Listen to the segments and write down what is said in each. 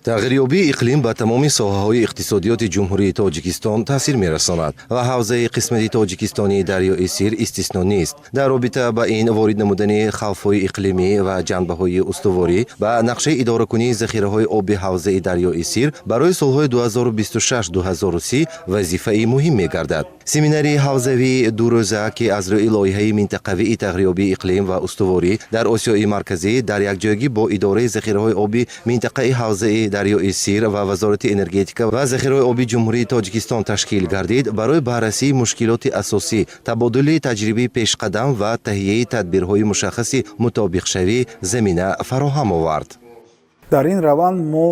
Тағйирёбии иқлим ба тамоми соҳаҳои иқтисодиёти Ҷумҳурии Тоҷикистон таъсир мерасонад ва ҳавзаи қисмати тоҷикистонии дарёи Сир истисно нест. Дар робита ба ин, ворид намудани хавфҳои иқлимӣ ва ҷанбаҳои устуворӣ ба нақшаи идоракунии захираҳои оби ҳавзаи дарёи Сир барои солҳои 2026-2030 вазифаи муҳим мегардад. Семинари ҳавзавии дурӯза, ки аз рӯи лоиҳаи минтақавии тағйирёбии иқлим ва устуворӣ дар Осиёи Марказӣ дар якҷоягӣ бо Идораи захираҳои оби минтақаи ҳавзаи дарёи Сир ва Вазорати энергетика ва захираҳои оби Ҷумҳурии Тоҷикистон ташкил гардид, барои баррасии мушкилоти асосӣ, табодули таҷрибаи пешқадам ва таҳияи тадбирҳои мушаххаси мутобиқшавӣ замина фароҳам овард. Дар ин раванд мо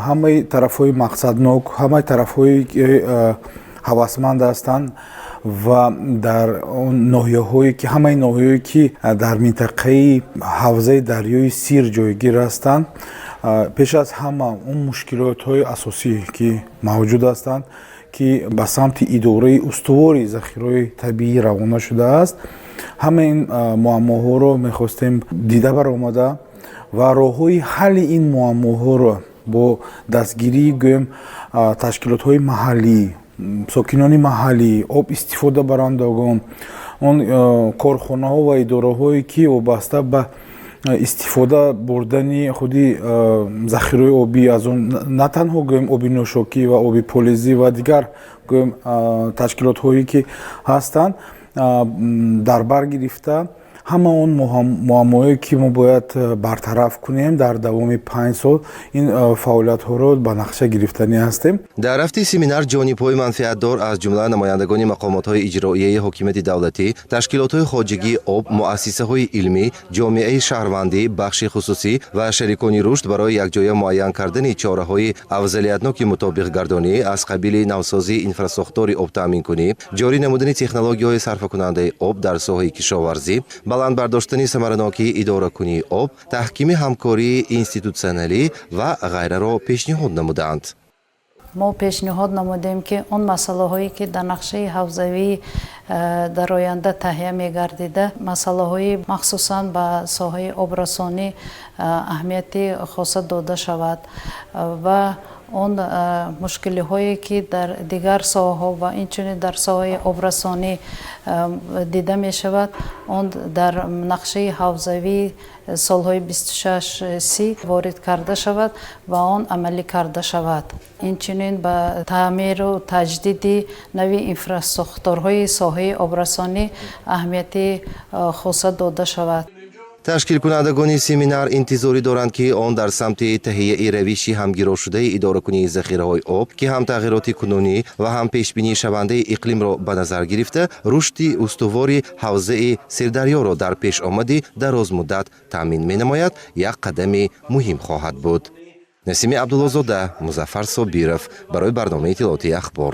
ҳамаи тарафҳои мақсаднок, ҳамаи тарафҳое, ки ҳавасманд ҳастанд ва дар он ноҳияҳое ки, ҳамаи ноҳияҳое, ки дар минтақаи ҳавзаи дарёи Сир ҷойгир ҳастанд, пеш аз ҳама он мушкилотҳои асосӣ, ки мавҷуд ҳастанд, ки ба самти идораи устувори захираҳои табиӣ равона шудааст, ҳамаи ин муаммоҳоро мехостем дида баромада ва роҳҳои ҳалли ин муаммоҳоро бо дастгирии, гӯем, ташкилотҳои маҳаллӣ, сокинони маҳаллӣ, об истифодабарандагон, он корхонаҳо ва идораҳое, ки вобаста ба истифода бурдани худи захираҳои обӣ, аз он на танҳо, гӯем, оби нӯшокӣ ва оби полезӣ ва дигар, гӯем, ташкилотҳое, ки ҳастанд, дар бар гирифта, ҳама он муаммоҳое, ки мо бояд бартараф кунем дар давоми 5 сол, ин фаъолиятҳоро ба нақша гирифтанӣ ҳастем. Дар рафти семинар ҷонибҳои манфиатдор, аз ҷумла намояндагони мақомотҳои иҷроияи ҳокимияти давлатӣ, ташкилотҳои хоҷагии об, муассисаҳои илмӣ, ҷомеаи шаҳрвандӣ, бахши хусусӣ ва шарикони рушд барои якҷоя муайян кардани чораҳои афзалиятноки мутобиқгардонӣ аз қабили навсозии инфрасохтори обтаъминкунӣ, ҷорӣ намудани технологияҳои сарфакунандаи об дар соҳаи кишоварзӣ, баланд бардоштани самаранокии идоракунии об, таҳкими ҳамкории институтсионалӣ ва ғайраро пешниҳод намуданд. Мо пешниҳод намудем, ки он масъалаҳое, ки дар нақшаи ҳавзавӣ дар оянда таҳия мегардида, масъалаҳои махсусан ба соҳаи обрасонӣ аҳамияти хоса дода шавад ва он мушкилиҳое, ки дар дигар соҳаҳо ва инчунин дар соҳаи обрасонӣ дида мешавад, он дар нақшаи ҳавзавии солҳои 26-30 ворид карда шавад ва он амалӣ карда шавад. Инчунин ба таъмиру таҷдиди нави инфрасохторҳои соҳаи обрасонӣ аҳамияти хоса дода шавад. Ташкилкунандагони семинар интизорӣ доранд, ки он дар самти таҳияи равиши ҳамгирошудаи идоракунии захираҳои об, ки ҳам тағйироти кунунӣ ва ҳам пешбинишавандаи иқлимро ба назар гирифта, рушди устувори ҳавзаи Сирдарёро дар пешомади дарозмуддат таъмин менамояд, як қадами муҳим хоҳад буд. Насими Абдуллозода, Музаффар Собиров барои барномаи иттилоотии «Ахбор».